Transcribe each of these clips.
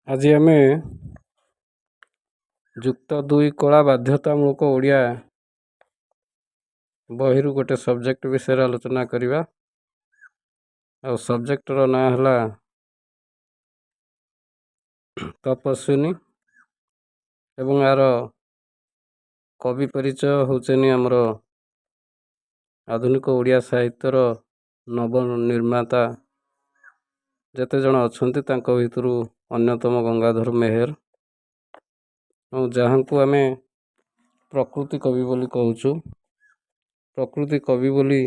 ଆଜି ଆମେ ଯୁକ୍ତ ଦୁଇ କଳା ବାଧ୍ୟତାମୂଳକ ଓଡ଼ିଆ ବହିରୁ ଗୋଟେ ସବଜେକ୍ଟ ବିଷୟରେ ଆଲୋଚନା କରିବା। ଆଉ ସବଜେକ୍ଟର ନାଁ ହେଲା ତପସ୍ୱିନୀ, ଏବଂ ଏହାର କବି ପରିଚୟ ହେଉଛନ୍ତି ଆମର ଆଧୁନିକ ଓଡ଼ିଆ ସାହିତ୍ୟର ନବ ନିର୍ମାତା ଯେତେ ଜଣ ଅଛନ୍ତି ତାଙ୍କ ଭିତରୁ ଅନ୍ୟତମ ଗଙ୍ଗାଧର ମେହେର, ଏବଂ ଯାହାଙ୍କୁ ଆମେ ପ୍ରକୃତି କବି ବୋଲି କହୁଛୁ। ପ୍ରକୃତି କବି ବୋଲି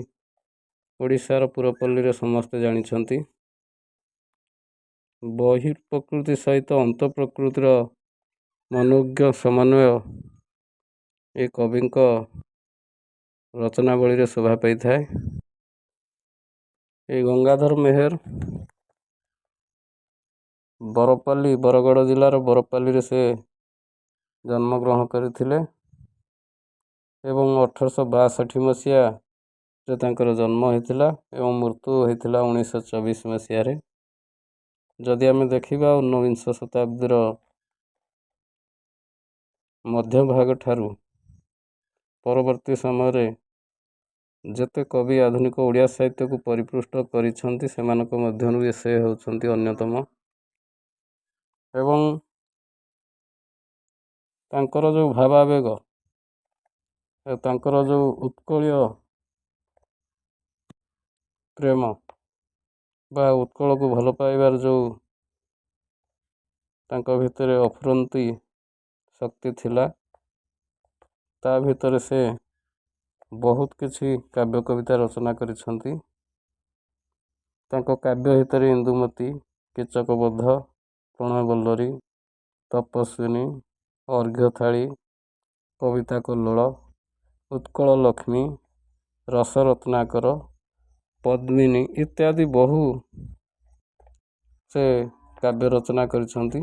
ଓଡ଼ିଶାର ପୁରପଲ୍ଲୀରେ ସମସ୍ତେ ଜାଣିଛନ୍ତି। ବହି ପ୍ରକୃତି ସହିତ ଅନ୍ତ ପ୍ରକୃତିର ମନୋଜ୍ଞ ସମନ୍ୱୟ ଏ କବିଙ୍କ ରଚନାବଳୀରେ ଶୋଭା ପାଇଥାଏ। ଏଇ ଗଙ୍ଗାଧର ମେହେର ବରପାଲି, ବରଗଡ଼ ଜିଲ୍ଲାର ବରପାଲିରେ ସେ ଜନ୍ମଗ୍ରହଣ କରିଥିଲେ ଏବଂ 1862 ମସିହାରେ ତାଙ୍କର ଜନ୍ମ ହୋଇଥିଲା ଏବଂ ମୃତ୍ୟୁ ହୋଇଥିଲା 1924 ମସିହାରେ। ଯଦି ଆମେ ଦେଖିବା, ଊନବିଂଶ ଶତାବ୍ଦୀର ମଧ୍ୟଭାଗ ଠାରୁ ପରବର୍ତ୍ତୀ ସମୟରେ ଯେତେ କବି ଆଧୁନିକ ଓଡ଼ିଆ ସାହିତ୍ୟକୁ ପରିପୃଷ୍ଟ କରିଛନ୍ତି, ସେମାନଙ୍କ ମଧ୍ୟରୁ ସେ ହେଉଛନ୍ତି ଅନ୍ୟତମ। ଏବଂ ତାଙ୍କର ଯେଉଁ ଭାବାବେଗ, ତାଙ୍କର ଯେଉଁ ଉତ୍କଳୀୟ ପ୍ରେମ ବା ଉତ୍କଳକୁ ଭଲ ପାଇବାର ଯେଉଁ ତାଙ୍କ ଭିତରେ ଅଫୁରନ୍ତି ଶକ୍ତି ଥିଲା, ତା ଭିତରେ ସେ ବହୁତ କିଛି କାବ୍ୟ କବିତା ରଚନା କରିଛନ୍ତି। ତାଙ୍କ କାବ୍ୟ ଭିତରେ ଇନ୍ଦୁମତୀ, କୀଚକବଧ, ପ୍ରଣୟବଲ୍ଲରୀ, ତପସ୍ୱିନୀ, ଅର୍ଘ୍ୟଥାଳି, କବିତା କଲ୍ଲୋଳ, ଉତ୍କଳ ଲକ୍ଷ୍ମୀ, ରସରତ୍ନାକର, ପଦ୍ମିନୀ ଇତ୍ୟାଦି ବହୁ ସେ କାବ୍ୟ ରଚନା କରିଛନ୍ତି।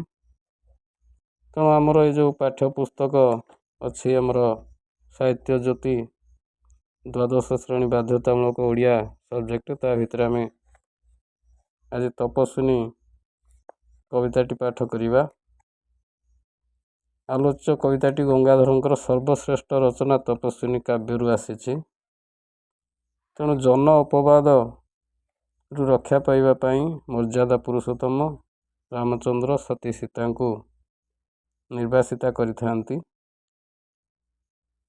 ତେଣୁ ଆମର ଏଇ ଯେଉଁ ପାଠ୍ୟ ପୁସ୍ତକ ଅଛି, ଆମର ସାହିତ୍ୟ ଜ୍ୟୋତି ଦ୍ୱାଦଶ ଶ୍ରେଣୀ ବାଧ୍ୟତାମୂଳକ ଓଡ଼ିଆ ସବଜେକ୍ଟ, ତା ଭିତରେ ଆମେ ଆଜି ତପସ୍ୱିନୀ କବିତାଟି ପାଠ କରିବା। ଆଲୋଚ୍ୟ କବିତାଟି ଗଙ୍ଗାଧରଙ୍କର ସର୍ବଶ୍ରେଷ୍ଠ ରଚନା ତପସ୍ୱିନୀ କାବ୍ୟରୁ ଆସିଛି। ତେଣୁ ଜନ ଅପବାଦରୁ ରକ୍ଷା ପାଇବା ପାଇଁ ମର୍ଯ୍ୟାଦା ପୁରୁଷୋତ୍ତମ ରାମଚନ୍ଦ୍ର ସତୀ ସୀତାଙ୍କୁ ନିର୍ବାସିତା କରିଥାନ୍ତି।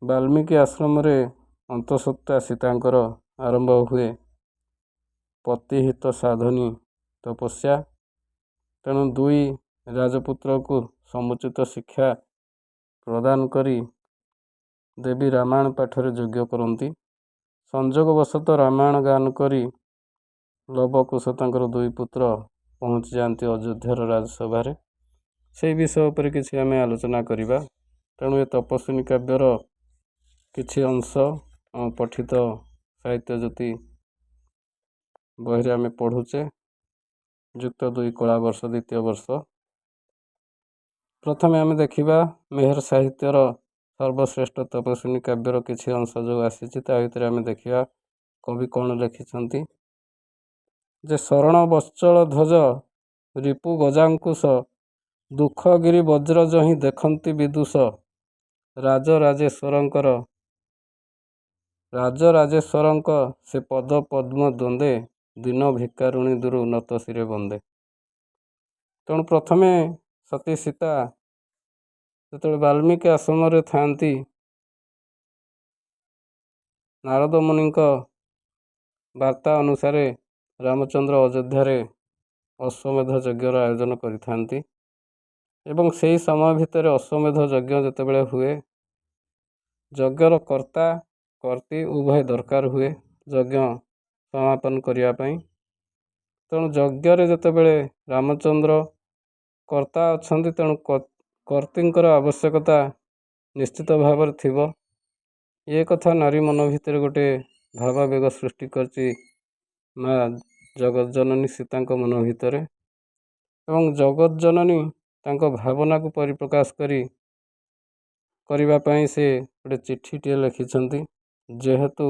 ବାଲ୍ମୀକି ଆଶ୍ରମରେ ଅନ୍ତଃସତ୍ତ୍ୱା ସୀତାଙ୍କର ଆରମ୍ଭ ହୁଏ ପତିହିତ ସାଧନୀ ତପସ୍ୟା। ତେଣୁ ଦୁଇ ରାଜପୁତ୍ରକୁ ସମୁଚିତ ଶିକ୍ଷା ପ୍ରଦାନ କରି ଦେବୀ ରାମାୟଣ ପାଠରେ ଯୋଗ୍ୟ କରନ୍ତି। ସଂଯୋଗ ବଶତଃ ରାମାୟଣ ଗାନ କରି ଲବକୁଶ ତାଙ୍କର ଦୁଇ ପୁତ୍ର ପହଞ୍ଚି ଯାଆନ୍ତି ଅଯୋଧ୍ୟାର ରାଜସଭାରେ। ସେଇ ବିଷୟ ଉପରେ କିଛି ଆମେ ଆଲୋଚନା କରିବା। ତେଣୁ ଏ ତପସ୍ୱିନୀ କାବ୍ୟର କିଛି ଅଂଶ ଆମ ପଠିତ ସାହିତ୍ୟ ଜ୍ୟୋତି ବହିରେ ଆମେ ପଢ଼ୁଛେ, ଯୁକ୍ତ ଦୁଇ କଳା ବର୍ଷ ଦ୍ୱିତୀୟ ବର୍ଷ। ପ୍ରଥମେ ଆମେ ଦେଖିବା ମେହେର ସାହିତ୍ୟର ସର୍ବଶ୍ରେଷ୍ଠ ତପସ୍ୱିନୀ କାବ୍ୟର କିଛି ଅଂଶ ଯେଉଁ ଆସିଛି, ତା ଭିତରେ ଆମେ ଦେଖିବା କବି କ'ଣ ଲେଖିଛନ୍ତି ଯେ, ଶରଣ ବତ୍ସଳ ଧ୍ୱଜ ରିପୁ ଗଜାଙ୍କୁଶ, ଦୁଃଖଗିରି ବଜ୍ର ଯହିଁ ଦେଖନ୍ତି ବିଦୁଷ, ରାଜରାଜେଶ୍ୱରଙ୍କ ସେ ପଦ ପଦ୍ମ ଦ୍ୱନ୍ଦ୍ୱେ, ଦୀନ ଭିକାରୁଣୀ ଦୁରୁ ନତ ଶିରେ ବନ୍ଦେ। ତେଣୁ ପ୍ରଥମେ ସତୀ ସୀତା ଯେତେବେଳେ ବାଲ୍ମୀକି ଆଶ୍ରମରେ ଥାଆନ୍ତି, ନାରଦ ମୁନିଙ୍କ ବାର୍ତ୍ତା ଅନୁସାରେ ରାମଚନ୍ଦ୍ର ଅଯୋଧ୍ୟାରେ ଅଶ୍ୱମେଧ ଯଜ୍ଞର ଆୟୋଜନ କରିଥାନ୍ତି। ଏବଂ ସେହି ସମୟ ଭିତରେ ଅଶ୍ୱମେଧ ଯଜ୍ଞ ଯେତେବେଳେ ହୁଏ, ଯଜ୍ଞର କର୍ତ୍ତା କର୍ତ୍ତୀ ଉଭୟ ଦରକାର ହୁଏ ଯଜ୍ଞ ସମାପନ କରିବା ପାଇଁ। ତେଣୁ ଯଜ୍ଞରେ ଯେତେବେଳେ ରାମଚନ୍ଦ୍ର କର୍ତ୍ତା ଅଛନ୍ତି, ତେଣୁ କର୍ତ୍ତୀଙ୍କର ଆବଶ୍ୟକତା ନିଶ୍ଚିତ ଭାବରେ ଥିବ। ଏ କଥା ନାରୀ ମନ ଭିତରେ ଗୋଟେ ଭାବାବେଗ ସୃଷ୍ଟି କରିଛି ମା ଜଗତଜନନୀ ସୀତାଙ୍କ ମନ ଭିତରେ, ଏବଂ ଜଗତଜନନୀ ତାଙ୍କ ଭାବନାକୁ ପରିପ୍ରକାଶ କରିବା ପାଇଁ ସେ ଗୋଟେ ଚିଠିଟିଏ ଲେଖିଛନ୍ତି। ଯେହେତୁ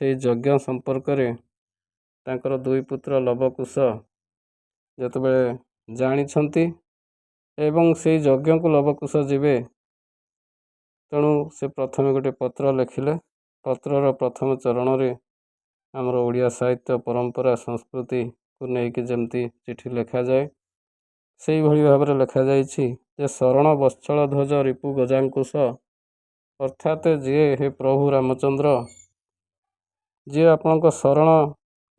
ସେଇ ଯଜ୍ଞ ସମ୍ପର୍କରେ ତାଙ୍କର ଦୁଇ ପୁତ୍ର ଲବକୁଶ ଯେତେବେଳେ ଜାଣିଛନ୍ତି ଏବଂ ସେଇ ଯଜ୍ଞକୁ ଲବକୁଶ ଯିବେ। ତେଣୁ ସେ ପ୍ରଥମେ ଗୋଟେ ପତ୍ର ଲେଖିଲେ। ପତ୍ରର ପ୍ରଥମ ଚରଣରେ ଆମର ଓଡ଼ିଆ ସାହିତ୍ୟ ପରମ୍ପରା ସଂସ୍କୃତିକୁ ନେଇକି ଯେମିତି ଚିଠି ଲେଖାଯାଏ, ସେଇଭଳି ଭାବରେ ଲେଖାଯାଇଛି ଯେ ଶରଣ ବତ୍ସଳ ଧ୍ୱଜ ରିପୁ ଗଜାଙ୍କୁଶ, ଅର୍ଥାତ୍ ଯିଏ ହେ ପ୍ରଭୁ ରାମଚନ୍ଦ୍ର, ଯିଏ ଆପଣଙ୍କ ଶରଣ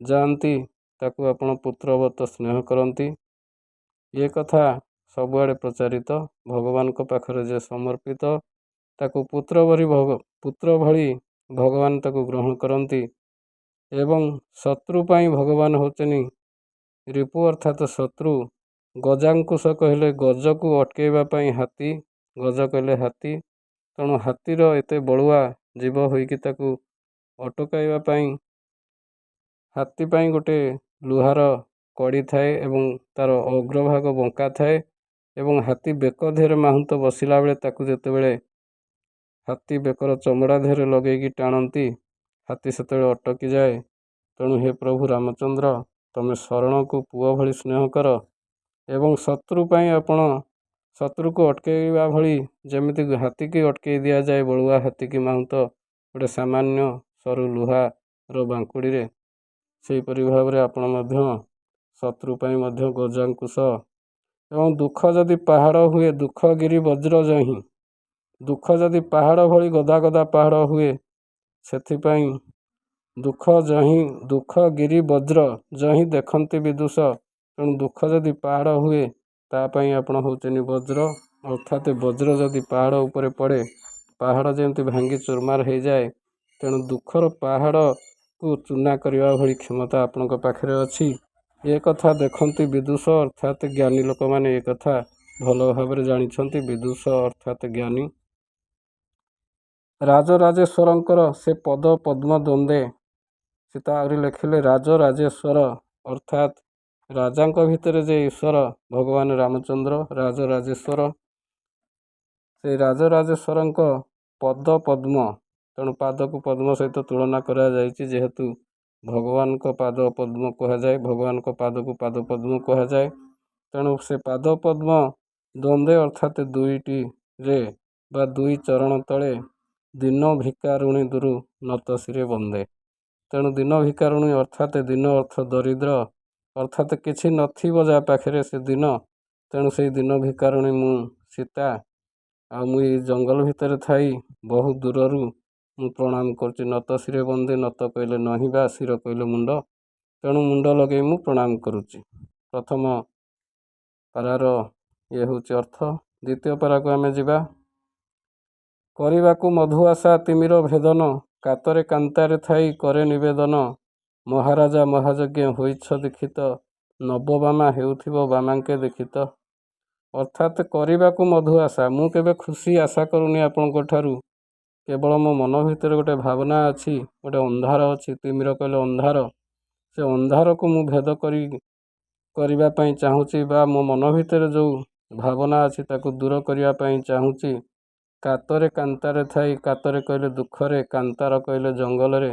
ଯାଆନ୍ତି ତାକୁ ଆପଣ ପୁତ୍ରବତ ସ୍ନେହ କରନ୍ତି। ଏ କଥା ସବୁଆଡ଼େ ପ୍ରଚାରିତ। ଭଗବାନଙ୍କ ପାଖରେ ଯେ ସମର୍ପିତ ତାକୁ ପୁତ୍ର ଭଳି ଭଗବାନ ତାକୁ ଗ୍ରହଣ କରନ୍ତି। ଏବଂ ଶତ୍ରୁ ପାଇଁ ଭଗବାନ ହେଉଛନ୍ତି ରିପୁ ଅର୍ଥାତ୍ ଶତ୍ରୁ, ଗଜାଙ୍କୁଶ କହିଲେ ଗଜକୁ ଅଟକେଇବା ପାଇଁ ହାତୀ, ଗଜ କହିଲେ ହାତୀ। ତେଣୁ ହାତୀର ଏତେ ବଳୁଆ ଜୀବ ହୋଇକି ତାକୁ ଅଟକାଇବା ପାଇଁ ହାତୀ ପାଇଁ ଗୋଟେ ଲୁହାର କଡ଼ି ଥାଏ ଏବଂ ତା'ର ଅଗ୍ରଭାଗ ବଙ୍କା ଥାଏ, ଏବଂ ହାତୀ ବେକ ଦେହରେ ମାହୁନ୍ତ ବସିଲା ବେଳେ ତାକୁ ଯେତେବେଳେ ହାତୀ ବେକର ଚମଡ଼ା ଦେହରେ ଲଗେଇକି ଟାଣନ୍ତି, ହାତୀ ସେତେବେଳେ ଅଟକି ଯାଏ। ତେଣୁ ହେ ପ୍ରଭୁ ରାମଚନ୍ଦ୍ର, ତମେ ଶରଣକୁ ପୁଅ ଭଳି ସ୍ନେହ କର ଏବଂ ଶତ୍ରୁ ପାଇଁ ଆପଣ ଶତ୍ରୁକୁ ଅଟକେଇବା ଭଳି ଯେମିତି ହାତୀକି ଅଟକେଇ ଦିଆଯାଏ, ବଳୁଆ ହାତୀକି ମାହୁନ୍ତ ଗୋଟେ ସାମାନ୍ୟ ସରୁ ଲୁହାର ବାଙ୍କୁଡ଼ିରେ, ସେହିପରି ଭାବରେ ଆପଣ ମଧ୍ୟ ଶତ୍ରୁ ପାଇଁ ମଧ୍ୟ ଗଜାଙ୍କୁଶ। ଏବଂ ଦୁଃଖ ଯଦି ପାହାଡ଼ ହୁଏ, ଦୁଃଖ ଗିରି ବଜ୍ର ଯହିଁ, ଦୁଃଖ ଯଦି ପାହାଡ଼ ଭଳି ଗଦା ଗଦା ପାହାଡ଼ ହୁଏ, ସେଥିପାଇଁ ଦୁଃଖ ଯହିଁ ଦୁଃଖ ଗିରି ବଜ୍ର ଯହିଁ ଦେଖନ୍ତି ବିଦୁଷ। ତେଣୁ ଦୁଃଖ ଯଦି ପାହାଡ଼ ହୁଏ ତା ପାଇଁ ଆପଣ ହେଉଛନ୍ତି ବଜ୍ର, ଅର୍ଥାତ୍ ବଜ୍ର ଯଦି ପାହାଡ଼ ଉପରେ ପଡ଼େ ପାହାଡ଼ ଯେମିତି ଭାଙ୍ଗି ଚୁରମାର ହେଇଯାଏ। ତେଣୁ ଦୁଃଖର ପାହାଡ଼କୁ ଚୂନା କରିବା ଭଳି କ୍ଷମତା ଆପଣଙ୍କ ପାଖରେ ଅଛି। ଏ କଥା ଦେଖନ୍ତି ବିଦୁଷ, ଅର୍ଥାତ୍ ଜ୍ଞାନୀ ଲୋକମାନେ ଏ କଥା ଭଲ ଭାବରେ ଜାଣିଛନ୍ତି। ବିଦୁଷ ଅର୍ଥାତ୍ ଜ୍ଞାନୀ। ରାଜରାଜେଶ୍ୱରଙ୍କର ସେ ପଦ ପଦ୍ମ ଦ୍ୱନ୍ଦ୍ୱେ, ସୀତା ଆହୁରି ଲେଖିଲେ, ରାଜରାଜେଶ୍ୱର ଅର୍ଥାତ୍ ରାଜାଙ୍କ ଭିତରେ ଯେ ଈଶ୍ୱର ଭଗବାନ ରାମଚନ୍ଦ୍ର ରାଜରାଜେଶ୍ୱର, ସେଇ ରାଜରାଜେଶ୍ୱରଙ୍କ ପଦ ପଦ୍ମ, ତେଣୁ ପାଦକୁ ପଦ୍ମ ସହିତ ତୁଳନା କରାଯାଇଛି, ଯେହେତୁ ଭଗବାନଙ୍କ ପାଦ ପଦ୍ମ କୁହାଯାଏ, ଭଗବାନଙ୍କ ପାଦକୁ ପାଦ ପଦ୍ମ କୁହାଯାଏ। ତେଣୁ ସେ ପାଦ ପଦ୍ମ ଦ୍ୱନ୍ଦ୍ୱେ ଅର୍ଥାତ୍ ଦୁଇଟିରେ ବା ଦୁଇ ଚରଣ ତଳେ ଦୀନ ଭିକାରୁଣୀ ଦୁରୁ ନତଶିରେ ବନ୍ଦେ। ତେଣୁ ଦୀନ ଭିକାରୁଣୀ ଅର୍ଥାତ୍ ଦୀନ ଅର୍ଥ ଦରିଦ୍ର, ଅର୍ଥାତ୍ କିଛି ନଥିବ ଯାହା ପାଖରେ ସେ ଦୀନ। ତେଣୁ ସେଇ ଦୀନ ଭିକାରୁଣୀ ମୁଁ ସୀତା, ଆଉ ମୁଁ ଏଇ ଜଙ୍ଗଲ ଭିତରେ ଥାଇ ବହୁ ଦୂରରୁ ମୁଁ ପ୍ରଣାମ କରୁଛି। ନତଶିରେ ବନ୍ଦେ, ନତ କହିଲେ ନହିଁବା, ଶିର କହିଲେ ମୁଣ୍ଡ, ତେଣୁ ମୁଣ୍ଡ ଲଗେଇ ମୁଁ ପ୍ରଣାମ କରୁଛି। ପ୍ରଥମ ପାରାର ଇଏ ହେଉଛି ଅର୍ଥ। ଦ୍ୱିତୀୟ ପାରାକୁ ଆମେ ଯିବା। କରିବାକୁ ମଧୁ ଆଶା ତିମିର ଭେଦନ, କାତରେ କାନ୍ତାରେ ଥାଇ କରେ ନିବେଦନ। ମହାରାଜା ମହାଯଜ୍ଞ ହୋଇଛ ଦୀକ୍ଷିତ, ନବବାମା ହେଉଥିବ ବାମାଙ୍କେ ଦୀକ୍ଷିତ। ଅର୍ଥାତ୍ କରିବାକୁ ମଧୁ ଆଶା, ମୁଁ କେବେ ଖୁସି ଆଶା କରୁନି ଆପଣଙ୍କ ଠାରୁ, କେବଳ ମୋ ମନ ଭିତରେ ଗୋଟେ ଭାବନା ଅଛି, ଗୋଟେ ଅନ୍ଧାର ଅଛି। ତିମିର କହିଲେ ଅନ୍ଧାର, ସେ ଅନ୍ଧାରକୁ ମୁଁ ଭେଦ କରିବା ପାଇଁ ଚାହୁଁଛି ବା ମୋ ମନ ଭିତରେ ଯେଉଁ ଭାବନା ଅଛି ତାକୁ ଦୂର କରିବା ପାଇଁ ଚାହୁଁଛି। କାତରେ କାନ୍ତାରେ ଥାଇ, କାତରେ କହିଲେ ଦୁଃଖରେ, କାନ୍ତାର କହିଲେ ଜଙ୍ଗଲରେ,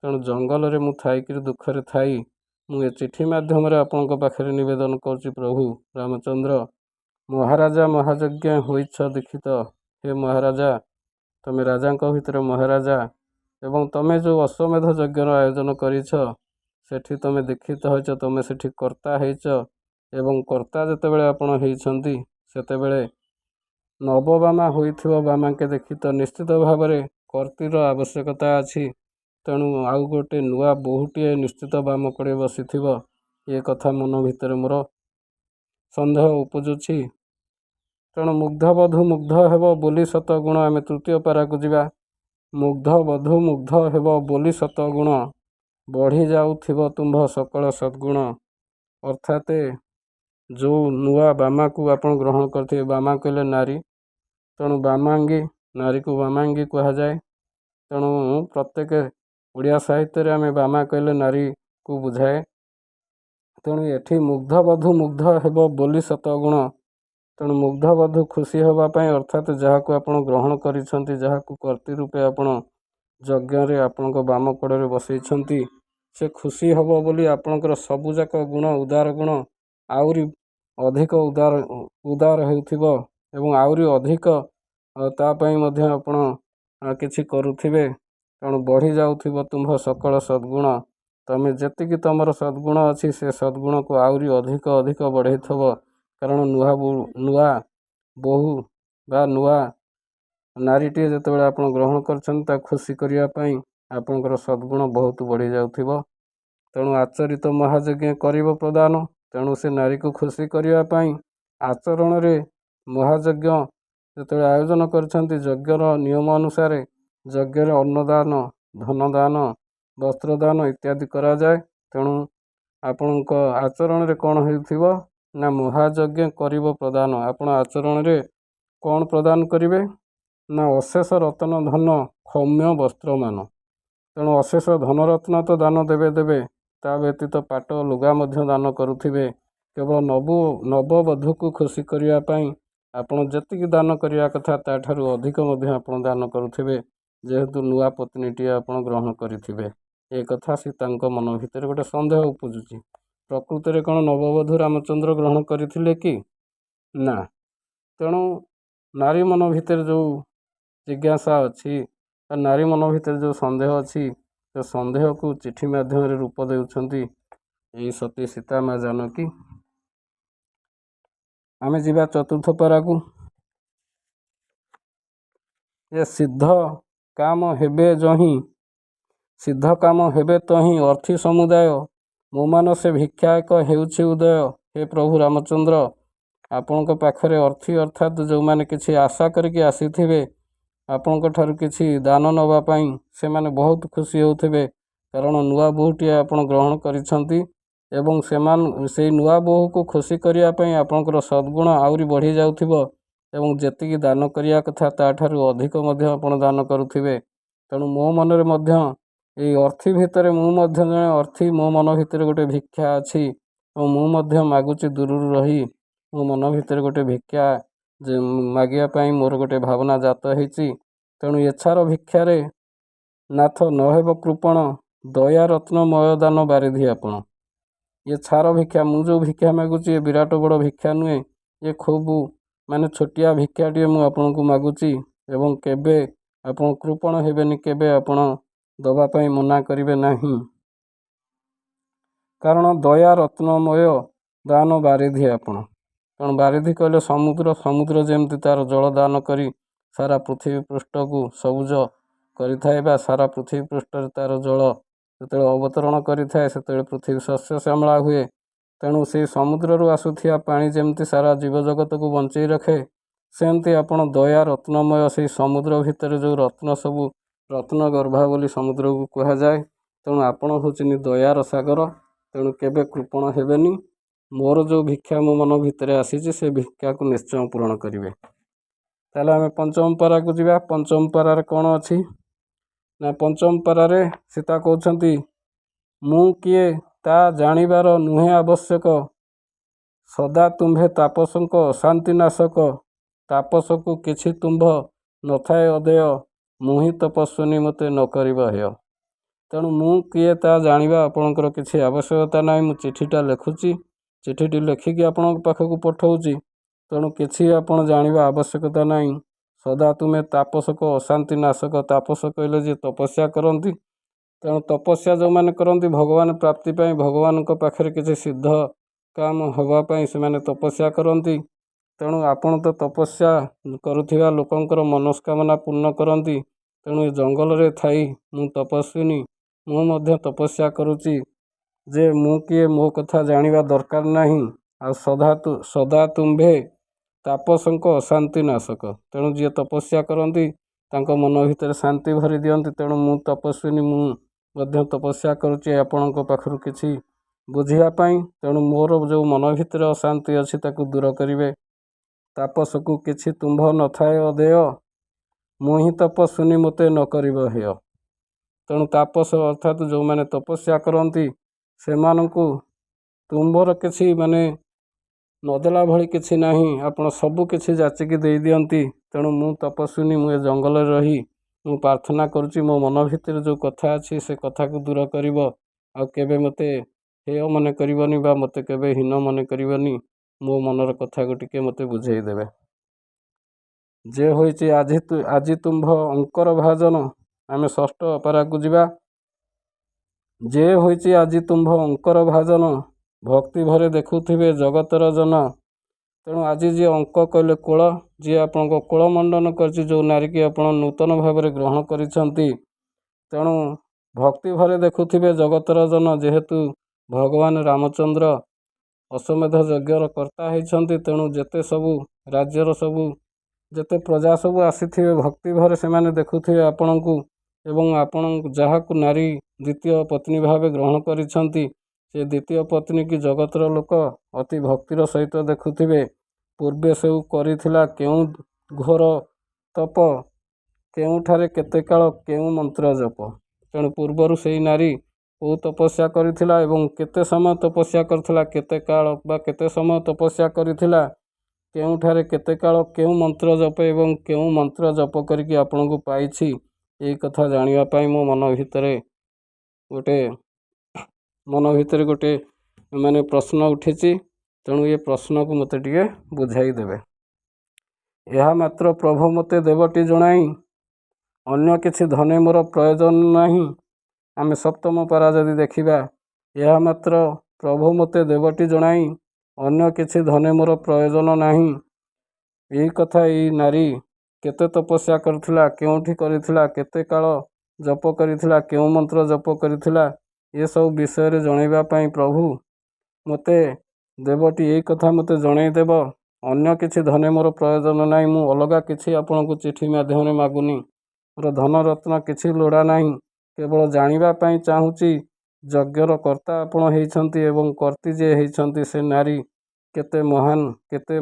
ତେଣୁ ଜଙ୍ଗଲରେ ମୁଁ ଥାଇକିରି ଦୁଃଖରେ ଥାଇ ମୁଁ ଏ ଚିଠି ମାଧ୍ୟମରେ ଆପଣଙ୍କ ପାଖରେ ନିବେଦନ କରୁଛି। ପ୍ରଭୁ ରାମଚନ୍ଦ୍ର, ମହାରାଜା ମହାଯଜ୍ଞ ହୋଇଛ ଦୀକ୍ଷିତ, ହେ ମହାରାଜା, ତମେ ରାଜାଙ୍କ ଭିତରେ ମହାରାଜା, ଏବଂ ତମେ ଯେଉଁ ଅଶ୍ୱମେଧ ଯଜ୍ଞର ଆୟୋଜନ କରିଛ ସେଠି ତମେ ଦୀକ୍ଷିତ ହୋଇଛ, ତମେ ସେଠି କର୍ତ୍ତା ହେଇଛ, ଏବଂ କର୍ତ୍ତା ଯେତେବେଳେ ଆପଣ ହେଇଛନ୍ତି ସେତେବେଳେ ନବବାମା ହୋଇଥିବ ବାମାଙ୍କେ ଦୀକ୍ଷିତ, ନିଶ୍ଚିତ ଭାବରେ କର୍ତ୍ତୀର ଆବଶ୍ୟକତା ଅଛି। ତେଣୁ ଆଉ ଗୋଟେ ନୂଆ ବୋହୂଟିଏ ନିଶ୍ଚିତ ବାମ କଡ଼େ ବସିଥିବ, ଏ କଥା ମନ ଭିତରେ ମୋର ସନ୍ଦେହ ଉପୁଜୁଛି। ତେଣୁ ମୁଗ୍ଧବଧୂ ମୁଗ୍ଧ ହେବ ବୋଲି ଶତଗୁଣ, ଆମେ ତୃତୀୟ ପାରାକୁ ଯିବା। ମୁଗ୍ଧବଧୂ ମୁଗ୍ଧ ହେବ ବୋଲି ଶତଗୁଣ, ବଢ଼ି ଯାଉଥିବ ତୁମ୍ଭ ସକଳ ସଦ୍ଗୁଣ। ଅର୍ଥାତ୍ ଯେଉଁ ନୂଆ ବାମାକୁ ଆପଣ ଗ୍ରହଣ କରିଥିବେ, ବାମା କହିଲେ ନାରୀ, ତେଣୁ ବାମାଙ୍ଗୀ, ନାରୀକୁ ବାମାଙ୍ଗୀ କୁହାଯାଏ। ତେଣୁ ପ୍ରତ୍ୟେକ ଓଡ଼ିଆ ସାହିତ୍ୟରେ ଆମେ ବାମା କହିଲେ ନାରୀକୁ ବୁଝାଏ। ତେଣୁ ଏଠି ମୁଗ୍ଧବଧୂ ମୁଗ୍ଧ ହେବ ବୋଲି ଶତଗୁଣ, ତେଣୁ ମୁଗ୍ଧବଧୂ ଖୁସି ହେବା ପାଇଁ, ଅର୍ଥାତ୍ ଯାହାକୁ ଆପଣ ଗ୍ରହଣ କରିଛନ୍ତି, ଯାହାକୁ କର୍ତ୍ତୀ ରୂପେ ଆପଣ ଯଜ୍ଞରେ ଆପଣଙ୍କ ବାମ କଡ଼ରେ ବସେଇଛନ୍ତି, ସେ ଖୁସି ହେବ ବୋଲି ଆପଣଙ୍କର ସବୁଯାକ ଗୁଣ, ଉଦାର ଗୁଣ ଆହୁରି ଅଧିକ ଉଦାର ଉଦାର ହେଉଥିବ ଏବଂ ଆହୁରି ଅଧିକ ତା ପାଇଁ ମଧ୍ୟ ଆପଣ କିଛି କରୁଥିବେ। ତେଣୁ ବଢ଼ିଯାଉଥିବ ତୁମ୍ଭ ସକଳ ସଦ୍ଗୁଣ। ତମେ ଯେତିକି ତୁମର ସଦ୍ଗୁଣ ଅଛି, ସେ ସଦ୍ଗୁଣକୁ ଆହୁରି ଅଧିକ ଅଧିକ ବଢ଼େଇଥିବ, କାରଣ ନୂଆ ବୋହୂ ବା ନୂଆ ନାରୀଟିଏ ଯେତେବେଳେ ଆପଣ ଗ୍ରହଣ କରିଛନ୍ତି, ତାକୁ ଖୁସି କରିବା ପାଇଁ ଆପଣଙ୍କର ସଦ୍ଗୁଣ ବହୁତ ବଢ଼ିଯାଉଥିବ। ତେଣୁ ଆଚରିତ ମହାଯଜ୍ଞ କରିବ ପ୍ରଦାନ। ତେଣୁ ସେ ନାରୀକୁ ଖୁସି କରିବା ପାଇଁ ଆଚରଣରେ ମହାଯଜ୍ଞ ଯେତେବେଳେ ଆୟୋଜନ କରିଛନ୍ତି, ଯଜ୍ଞର ନିୟମ ଅନୁସାରେ ଯଜ୍ଞରେ ଅନ୍ନଦାନ, ଧନଦାନ, ବସ୍ତ୍ରଦାନ ଇତ୍ୟାଦି କରାଯାଏ। ତେଣୁ ଆପଣଙ୍କ ଆଚରଣରେ କ'ଣ ହେଉଥିବ ନା ମହାଯଜ୍ଞ କରିବ ପ୍ରଦାନ। ଆପଣ ଆଚରଣରେ କ'ଣ ପ୍ରଦାନ କରିବେ ନା ଅଶେଷ ରତନ ଧନ ଖମ୍ୟ ବସ୍ତ୍ରମାନ। ତେଣୁ ଅଶେଷ ଧନରତ୍ନ ତ ଦାନ ଦେବେ ଦେବେ, ତା ବ୍ୟତୀତ ପାଟ ଲୁଗା ମଧ୍ୟ ଦାନ କରୁଥିବେ। କେବଳ ନବବଧୂକୁ ଖୁସି କରିବା ପାଇଁ ଆପଣ ଯେତିକି ଦାନ କରିବା କଥା, ତାଠାରୁ ଅଧିକ ମଧ୍ୟ ଆପଣ ଦାନ କରୁଥିବେ, ଯେହେତୁ ନୂଆ ପତ୍ନୀଟିଏ ଆପଣ ଗ୍ରହଣ କରିଥିବେ। ଏ କଥା ସୀତାଙ୍କ ମନ ଭିତରେ ଗୋଟେ ସନ୍ଦେହ ଉପୁଜୁଛି। ପ୍ରକୃତରେ କ'ଣ ନବବଧୂ ରାମଚନ୍ଦ୍ର ଗ୍ରହଣ କରିଥିଲେ କି ନା? ତେଣୁ ନାରୀ ମନ ଭିତରେ ଯେଉଁ ଜିଜ୍ଞାସା ଅଛି ବା ନାରୀ ମନ ଭିତରେ ଯେଉଁ ସନ୍ଦେହ ଅଛି, ସେ ସନ୍ଦେହକୁ ଚିଠି ମାଧ୍ୟମରେ ରୂପ ଦେଉଛନ୍ତି ଏଇ ସତୀ ସୀତା ମା ଜାନକୀ। ଆମେ ଯିବା ଚତୁର୍ଥ ପାରାକୁ। ଯେ ସିଦ୍ଧ କାମ ହେବେ ଯହିଁ, ସିଦ୍ଧ କାମ ହେବେ ତହିଁ ଅର୍ଥୀ ସମୁଦାୟ, ମୋ ମାନସେ ଭିକ୍ଷା ଏକ ହେଉଛି ଉଦୟ। ହେ ପ୍ରଭୁ ରାମଚନ୍ଦ୍ର, ଆପଣଙ୍କ ପାଖରେ ଅର୍ଥୀ ଅର୍ଥାତ୍ ଯେଉଁମାନେ କିଛି ଆଶା କରିକି ଆସିଥିବେ ଆପଣଙ୍କ ଠାରୁ କିଛି ଦାନ ନେବା ପାଇଁ, ସେମାନେ ବହୁତ ଖୁସି ହେଉଥିବେ, କାରଣ ନୂଆ ବୋହୂଟିଏ ଆପଣ ଗ୍ରହଣ କରିଛନ୍ତି ଏବଂ ସେମାନେ ସେଇ ନୂଆ ବୋହୂକୁ ଖୁସି କରିବା ପାଇଁ ଆପଣଙ୍କର ସଦ୍ଗୁଣ ଆହୁରି ବଢ଼ିଯାଉଥିବ ଏବଂ ଯେତିକି ଦାନ କରିବା କଥା ତାଠାରୁ ଅଧିକ ମଧ୍ୟ ଆପଣ ଦାନ କରୁଥିବେ। ତେଣୁ ମୋ ମନରେ ମଧ୍ୟ ଏଇ ଅର୍ଥୀ ଭିତରେ ମୁଁ ମଧ୍ୟ ଜଣେ ଅର୍ଥୀ। ମୋ ମନ ଭିତରେ ଗୋଟେ ଭିକ୍ଷା ଅଛି ଏବଂ ମୁଁ ମଧ୍ୟ ମାଗୁଛି ଦୂରରୁ ରହି। ମୋ ମନ ଭିତରେ ଗୋଟେ ଭିକ୍ଷା ଯେ ମାଗିବା ପାଇଁ ମୋର ଗୋଟେ ଭାବନା ଜାତ ହେଇଛି। ତେଣୁ ଏଛାର ଭିକ୍ଷାରେ ନାଥ ନ ହେବ କୃପଣ, ଦୟା ରତ୍ନମୟ ଦାନ ବାରିଧି ଆପଣ। ଇଏ ଛାର ଭିକ୍ଷା, ମୁଁ ଯେଉଁ ଭିକ୍ଷା ମାଗୁଛି ଏ ବିରାଟ ବଡ଼ ଭିକ୍ଷା ନୁହେଁ, ଇଏ ଖୁବ୍ ମାନେ ଛୋଟିଆ ଭିକ୍ଷାଟିଏ ମୁଁ ଆପଣଙ୍କୁ ମାଗୁଛି ଏବଂ କେବେ ଆପଣ କୃପଣ ହେବେନି, କେବେ ଆପଣ ଦେବା ପାଇଁ ମନା କରିବେ ନାହିଁ, କାରଣ ଦୟା ରତ୍ନମୟ ଦାନ ବାରିଧି ଆପଣ। ତେଣୁ ବାରିଧି କହିଲେ ସମୁଦ୍ର। ସମୁଦ୍ର ଯେମିତି ତା'ର ଜଳ ଦାନ କରି ସାରା ପୃଥିବୀ ପୃଷ୍ଠକୁ ସବୁଜ କରିଥାଏ ବା ସାରା ପୃଥିବୀ ପୃଷ୍ଠରେ ତା'ର ଜଳ ଯେତେବେଳେ ଅବତରଣ କରିଥାଏ, ସେତେବେଳେ ପୃଥିବୀ ଶସ୍ୟ ଶ୍ୟାମଳା ହୁଏ। ତେଣୁ ସେଇ ସମୁଦ୍ରରୁ ଆସୁଥିବା ପାଣି ଯେମିତି ସାରା ଜୀବଜଗତକୁ ବଞ୍ଚେଇ ରଖେ, ସେମିତି ଆପଣ ଦୟା ରତ୍ନମୟ, ସେଇ ସମୁଦ୍ର ଭିତରେ ଯେଉଁ ରତ୍ନ ସବୁ, ରତ୍ନ ଗର୍ଭା ବୋଲି ସମୁଦ୍ରକୁ କୁହାଯାଏ। ତେଣୁ ଆପଣ ହେଉଛନ୍ତି ଦୟାର ସାଗର। ତେଣୁ କେବେ କୃପଣ ହେବେନି। ମୋର ଯେଉଁ ଭିକ୍ଷା ମୋ ମନ ଭିତରେ ଆସିଛି, ସେ ଭିକ୍ଷାକୁ ନିଶ୍ଚୟ ପୂରଣ କରିବେ। ତାହେଲେ ଆମେ ପଞ୍ଚମ ପାରାକୁ ଯିବା। ପଞ୍ଚମ ପାରାରେ କ'ଣ ଅଛି ନା ପଞ୍ଚମ ପାରାରେ ସୀତା କହୁଛନ୍ତି, ମୁଁ କିଏ ତା ଜାଣିବାର ନୁହେଁ ଆବଶ୍ୟକ, ସଦା ତୁମ୍ଭେ ତାପସଙ୍କ ଅଶାନ୍ତି ନାଶକ। ତାପସକୁ କିଛି ତୁମ୍ଭ ନଥାଏ ଅଦେୟ, ମୁଁ ହିଁ ତପସ୍ୱିନୀ ମୋତେ ନ କରିବ ହେୟ। ତେଣୁ ମୁଁ କିଏ ତା ଜାଣିବା ଆପଣଙ୍କର କିଛି ଆବଶ୍ୟକତା ନାହିଁ। ମୁଁ ଚିଠିଟା ଲେଖୁଛି, ଚିଠିଟି ଲେଖିକି ଆପଣଙ୍କ ପାଖକୁ ପଠଉଛି, ତେଣୁ କିଛି ଆପଣ ଜାଣିବା ଆବଶ୍ୟକତା ନାହିଁ। ସଦା ତୁମେ ତାପସକ ଅଶାନ୍ତି ନାଶକ। ତାପସ କହିଲେ ଯିଏ ତପସ୍ୟା କରନ୍ତି। ତେଣୁ ତପସ୍ୟା ଯେଉଁମାନେ କରନ୍ତି ଭଗବାନ ପ୍ରାପ୍ତି ପାଇଁ, ଭଗବାନଙ୍କ ପାଖରେ କିଛି ସିଦ୍ଧ କାମ ହେବା ପାଇଁ ସେମାନେ ତପସ୍ୟା କରନ୍ତି। ତେଣୁ ଆପଣ ତ ତପସ୍ୟା କରୁଥିବା ଲୋକଙ୍କର ମନସ୍କାମନା ପୂର୍ଣ୍ଣ କରନ୍ତି। ତେଣୁ ଏ ଜଙ୍ଗଲରେ ଥାଇ ମୁଁ ତପସ୍ୱିନୀ, ମୁଁ ମଧ୍ୟ ତପସ୍ୟା କରୁଛି ଯେ ମୁଁ କିଏ ମୋ କଥା ଜାଣିବା ଦରକାର ନାହିଁ। ଆଉ ସଦା ତୁମ୍ଭେ ତାପସଙ୍କ ଅଶାନ୍ତି ନାଶକ। ତେଣୁ ଯିଏ ତପସ୍ୟା କରନ୍ତି ତାଙ୍କ ମନ ଭିତରେ ଶାନ୍ତି ଭରି ଦିଅନ୍ତି। ତେଣୁ ମୁଁ ତପସ୍ୱିନୀ, ମୁଁ ମଧ୍ୟ ତପସ୍ୟା କରୁଛି ଆପଣଙ୍କ ପାଖରୁ କିଛି ବୁଝିବା ପାଇଁ। ତେଣୁ ମୋର ଯେଉଁ ମନ ଭିତରେ ଅଶାନ୍ତି ଅଛି ତାକୁ ଦୂର କରିବେ। ତାପସକୁ କିଛି ତୁମ୍ଭ ନଥାଏ ଅଦେୟ, ମୁଁ ହିଁ ତପସ୍ୱିନୀ ମୋତେ ନ କରିବ ହେୟ। ତେଣୁ ତାପସ ଅର୍ଥାତ୍ ଯେଉଁମାନେ ତପସ୍ୟା କରନ୍ତି, ସେମାନଙ୍କୁ ତୁମ୍ଭର କିଛି ମାନେ ନଦେଲା ଭଳି କିଛି ନାହିଁ, ଆପଣ ସବୁ କିଛି ଯାଚିକି ଦେଇଦିଅନ୍ତି। ତେଣୁ ମୁଁ ତପସ୍ୱିନୀ, ମୁଁ ଏ ଜଙ୍ଗଲରେ ରହି ମୁଁ ପ୍ରାର୍ଥନା କରୁଛି, ମୋ ମନ ଭିତରେ ଯେଉଁ କଥା ଅଛି ସେ କଥାକୁ ଦୂର କରିବ ଆଉ କେବେ ମୋତେ ହେୟ ମନେ କରିବନି ବା ମୋତେ କେବେ ହୀନ ମନେ କରିବନି। ମୋ ମନର କଥାକୁ ଟିକେ ମୋତେ ବୁଝେଇ ଦେବେ। ଯେ ହୋଇଛି ଆଜି ତୁମ୍ଭ ଅଙ୍କର ଭାଜନ। ଆମେ ଷଷ୍ଠ ପାରାକୁ ଯିବା। ଯେ ହୋଇଛି ଆଜି ତୁମ୍ଭ ଅଙ୍କର ଭାଜନ, ଭକ୍ତି ଭରେ ଦେଖୁଥିବେ ଜଗତର ଜନ। ତେଣୁ ଆଜି ଯିଏ, ଅଙ୍କ କହିଲେ କୋଳ, ଯିଏ ଆପଣଙ୍କ କୋଳ ମଣ୍ଡନ କରିଛି, ଯେଉଁ ନାରୀକି ଆପଣ ନୂତନ ଭାବରେ ଗ୍ରହଣ କରିଛନ୍ତି, ତେଣୁ ଭକ୍ତି ଭରେ ଦେଖୁଥିବେ ଜଗତର ଜନ। ଯେହେତୁ ଭଗବାନ ରାମଚନ୍ଦ୍ର ଅଶ୍ୱମେଧ ଯଜ୍ଞର କର୍ତ୍ତା ହେଇଛନ୍ତି, ତେଣୁ ଯେତେ ସବୁ ରାଜ୍ୟର ସବୁ ଯେତେ ପ୍ରଜା ସବୁ ଆସିଥିବେ, ଭକ୍ତି ଭରେ ସେମାନେ ଦେଖୁଥିବେ ଆପଣଙ୍କୁ ଏବଂ ଆପଣ ଯାହାକୁ ନାରୀ ଦ୍ୱିତୀୟ ପତ୍ନୀ ଭାବେ ଗ୍ରହଣ କରିଛନ୍ତି, ସେ ଦ୍ୱିତୀୟ ପତ୍ନୀକି ଜଗତର ଲୋକ ଅତି ଭକ୍ତିର ସହିତ ଦେଖୁଥିବେ। ପୂର୍ବେ ସବୁ କରିଥିଲା କେଉଁ ଘୋର ତପ, କେଉଁଠାରେ କେତେ କାଳ କେଉଁ ମନ୍ତ୍ର ଜପ? ତେଣୁ ପୂର୍ବରୁ ସେଇ ନାରୀ କେଉଁ ତପସ୍ୟା କରିଥିଲା ଏବଂ କେତେ ସମୟ ତପସ୍ୟା କରିଥିଲା, କେତେ କାଳ ବା କେତେ ସମୟ ତପସ୍ୟା କରିଥିଲା, କେଉଁଠାରେ କେତେ କାଳ କେଉଁ ମନ୍ତ୍ର ଜପ ଏବଂ କେଉଁ ମନ୍ତ୍ର ଜପ କରିକି ଆପଣଙ୍କୁ ପାଇଛି, ଏଇ କଥା ଜାଣିବା ପାଇଁ ମୋ ମନ ଭିତରେ ଗୋଟେ ମାନେ ପ୍ରଶ୍ନ ଉଠିଛି। ତେଣୁ ଏ ପ୍ରଶ୍ନକୁ ମୋତେ ଟିକେ ବୁଝାଇ ଦେବେ। ଏହା ମାତ୍ର ପ୍ରଭୁ ମୋତେ ଦେବଟି ଜଣାଇ, ଅନ୍ୟ କିଛି ଧନେ ମୋର ପ୍ରୟୋଜନ ନାହିଁ। ଆମେ ସପ୍ତମ ପାରା ଯଦି ଦେଖିବା, ଏହା ମାତ୍ର ପ୍ରଭୁ ମୋତେ ଦେବଟି ଜଣାଇ, ଅନ୍ୟ କିଛି ଧନେ ମୋର ପ୍ରୟୋଜନ ନାହିଁ। ଏଇ କଥା, ଏଇ ନାରୀ କେତେ ତପସ୍ୟା କରିଥିଲା, କେଉଁଠି କରିଥିଲା, କେତେ କାଳ ଜପ କରିଥିଲା, କେଉଁ ମନ୍ତ୍ର ଜପ କରିଥିଲା, ଏସବୁ ବିଷୟରେ ଜଣାଇବା ପାଇଁ ପ୍ରଭୁ ମୋତେ ଦେବଟି ଏଇ କଥା ମୋତେ ଜଣାଇଦେବ। ଅନ୍ୟ କିଛି ଧନେ ମୋର ପ୍ରୟୋଜନ ନାହିଁ। ମୁଁ ଅଲଗା କିଛି ଆପଣଙ୍କୁ ଚିଠି ମାଧ୍ୟମରେ ମାଗୁନି। ମୋର ଧନରତ୍ନ କିଛି ଲୋଡ଼ା ନାହିଁ। କେବଳ ଜାଣିବା ପାଇଁ ଚାହୁଁଛି, ଯଜ୍ଞର କର୍ତ୍ତା ଆପଣ ହେଇଛନ୍ତି ଏବଂ କର୍ତ୍ତୀ ଯିଏ ହେଇଛନ୍ତି, ସେ ନାରୀ କେତେ ମହାନ, କେତେ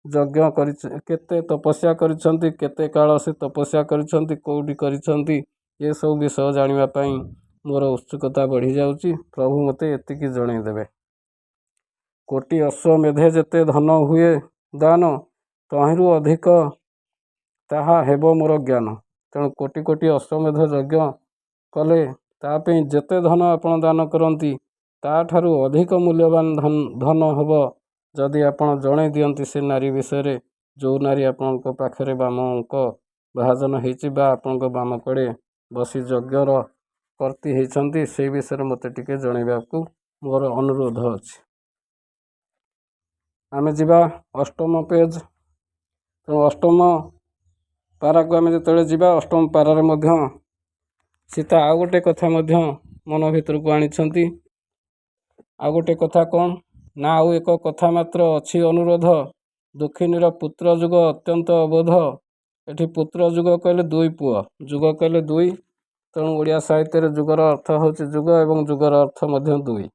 ଯଜ୍ଞ କରି, କେତେ ତପସ୍ୟା କରିଛନ୍ତି, କେତେ କାଳ ସେ ତପସ୍ୟା କରିଛନ୍ତି, କେଉଁଠି କରିଛନ୍ତି, ଏସବୁ ବିଷୟ ଜାଣିବା ପାଇଁ ମୋର ଉତ୍ସୁକତା ବଢ଼ିଯାଉଛି। ପ୍ରଭୁ ମୋତେ ଏତିକି ଜଣାଇଦେବେ। କୋଟି ଅଶ୍ୱମେଧେ ଯେତେ ଧନ ହୁଏ ଦାନ, ତହିଁରୁ ଅଧିକ ତାହା ହେବ ମୋର ଜ୍ଞାନ। ତେଣୁ କୋଟି କୋଟି ଅଶ୍ୱମେଧ ଯଜ୍ଞ କଲେ ତା ପାଇଁ ଯେତେ ଧନ ଆପଣ ଦାନ କରନ୍ତି, ତାଠାରୁ ଅଧିକ ମୂଲ୍ୟବାନ ଧନ ହେବ ଯଦି ଆପଣ ଜଣେଇ ଦିଅନ୍ତି ସେ ନାରୀ ବିଷୟରେ, ଯେଉଁ ନାରୀ ଆପଣଙ୍କ ପାଖରେ ବାମ ଅଙ୍କ ଭାଜନ ହେଇଛି ବା ଆପଣଙ୍କ ବାମ କଡ଼େ ବସି ଯଜ୍ଞର କର୍ତ୍ତୀ ହେଇଛନ୍ତି, ସେଇ ବିଷୟରେ ମୋତେ ଟିକେ ଜଣାଇବାକୁ ମୋର ଅନୁରୋଧ ଅଛି। ଆମେ ଯିବା ଅଷ୍ଟମ ପେଜ୍। ତେଣୁ ଅଷ୍ଟମ ପାରାକୁ ଆମେ ଯେତେବେଳେ ଯିବା, ଅଷ୍ଟମ ପାରାରେ ମଧ୍ୟ ସୀତା ଆଉ ଗୋଟେ କଥା ମଧ୍ୟ ମନ ଭିତରକୁ ଆଣିଛନ୍ତି। ଆଉ ଗୋଟେ କଥା କ'ଣ ନା, ଆଉ ଏକ କଥା ମାତ୍ର ଅଛି ଅନୁରୋଧ, ଦୁଃଖିନୀର ପୁତ୍ର ଯୁଗ ଅତ୍ୟନ୍ତ ଅବୋଧ। ଏଠି ପୁତ୍ର ଯୁଗ କହିଲେ ଦୁଇ ପୁଅ, ଯୁଗ କହିଲେ ଦୁଇ। ତେଣୁ ଓଡ଼ିଆ ସାହିତ୍ୟରେ ଯୁଗର ଅର୍ଥ ହେଉଛି ଯୁଗ ଏବଂ ଯୁଗର ଅର୍ଥ ମଧ୍ୟ ଦୁଇ।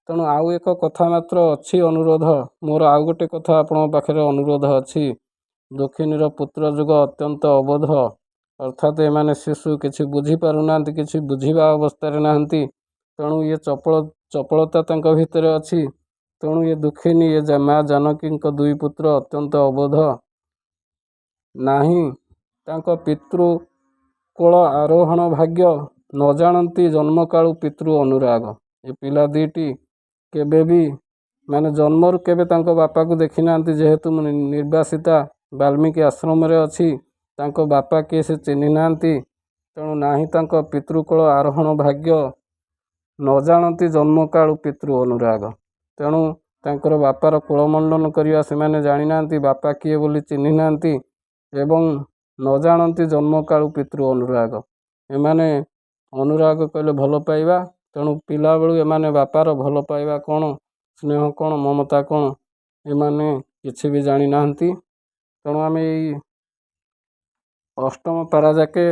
ତେଣୁ ଆଉ ଏକ କଥା ମାତ୍ର ଅଛି ଅନୁରୋଧ, ମୋର ଆଉ ଗୋଟେ କଥା ଆପଣଙ୍କ ପାଖରେ ଅନୁରୋଧ ଅଛି। ଦୁଃଖିନୀର ପୁତ୍ର ଯୁଗ ଅତ୍ୟନ୍ତ ଅବୋଧ, ଅର୍ଥାତ୍ ଏମାନେ ଶିଶୁ, କିଛି ବୁଝିପାରୁନାହାନ୍ତି, କିଛି ବୁଝିବା ଅବସ୍ଥାରେ ନାହାନ୍ତି। ତେଣୁ ଇଏ ଚପଳତା ତାଙ୍କ ଭିତରେ ଅଛି। ତେଣୁ ଏ ଦୁଃଖିନୀ, ଏ ମା ଜାନକୀଙ୍କ ଦୁଇ ପୁତ୍ର ଅତ୍ୟନ୍ତ ଅବୋଧ। ନାହିଁ ତାଙ୍କ ପିତୃ କୋଳ ଆରୋହଣ ଭାଗ୍ୟ, ନ ଜାଣନ୍ତି ଜନ୍ମକାଳୁ ପିତୃ ଅନୁରାଗ। ଏ ପିଲା ଦୁଇଟି କେବେ ବି ମାନେ ଜନ୍ମରୁ କେବେ ତାଙ୍କ ବାପାକୁ ଦେଖିନାହାନ୍ତି। ଯେହେତୁ ମୁଁ ନିର୍ବାସିତା ବାଲ୍ମୀକି ଆଶ୍ରମରେ ଅଛି, ତାଙ୍କ ବାପା କିଏ ସେ ଚିହ୍ନି ନାହାନ୍ତି। ତେଣୁ ନାହିଁ ତାଙ୍କ ପିତୃକୋଳ ଆରୋହଣ ଭାଗ୍ୟ, ନ ଜାଣନ୍ତି ଜନ୍ମକାଳୁ ପିତୃ ଅନୁରାଗ। ତେଣୁ ତାଙ୍କର ବାପାର କୋଳମଣ୍ଡନ କରିବା ସେମାନେ ଜାଣିନାହାନ୍ତି, ବାପା କିଏ ବୋଲି ଚିହ୍ନି ନାହାନ୍ତି ଏବଂ ନ ଜାଣନ୍ତି ଜନ୍ମକାଳୁ ପିତୃ ଅନୁରାଗ। ଏମାନେ, ଅନୁରାଗ କହିଲେ ଭଲ ପାଇବା। ତେଣୁ ପିଲାବେଳୁ ଏମାନେ ବାପାର ଭଲ ପାଇବା କ'ଣ, ସ୍ନେହ କ'ଣ, ମମତା କ'ଣ, ଏମାନେ କିଛି ବି ଜାଣିନାହାନ୍ତି। ତେଣୁ ଆମେ ଏଇ ଅଷ୍ଟମ ପାରା ଯାକେ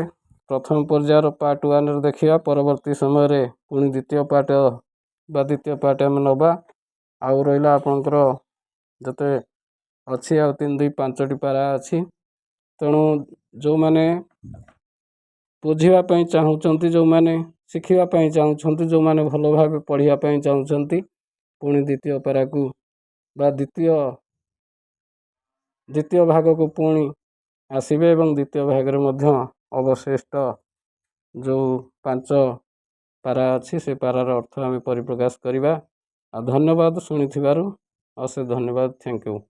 ପ୍ରଥମ ପର୍ଯ୍ୟାୟର ପାର୍ଟ ୱାନ୍ରେ ଦେଖିବା। ପରବର୍ତ୍ତୀ ସମୟରେ ପୁଣି ଦ୍ୱିତୀୟ ପାର୍ଟ ବା ଦ୍ୱିତୀୟ ପାର୍ଟ ଆମେ ନେବା। ଆଉ ରହିଲା ଆପଣଙ୍କର ଯେତେ ଅଛି, ଆଉ ତିନି, ଦୁଇ, ପାଞ୍ଚଟି ପାରା ଅଛି। ତେଣୁ ଯେଉଁମାନେ ବୁଝିବା ପାଇଁ ଚାହୁଁଛନ୍ତି, ଯେଉଁମାନେ ଶିଖିବା ପାଇଁ ଚାହୁଁଛନ୍ତି, ଯେଉଁମାନେ ଭଲ ଭାବେ ପଢ଼ିବା ପାଇଁ ଚାହୁଁଛନ୍ତି, ପୁଣି ଦ୍ୱିତୀୟ ପାରାକୁ ବା ଦ୍ୱିତୀୟ ଭାଗକୁ ପୁଣି ଆସିବେ ଏବଂ ଦ୍ୱିତୀୟ ଭାଗରେ ମଧ୍ୟ ଅବଶିଷ୍ଟ ଯେଉଁ ପାଞ୍ଚ ପାରା ଅଛି, ସେ ପାରାର ଅର୍ଥ ଆମେ ପରିପ୍ରକାଶ କରିବା। ଆଉ ଧନ୍ୟବାଦ ଶୁଣିଥିବାରୁ। ଅଶେଷ ଧନ୍ୟବାଦ, thank you.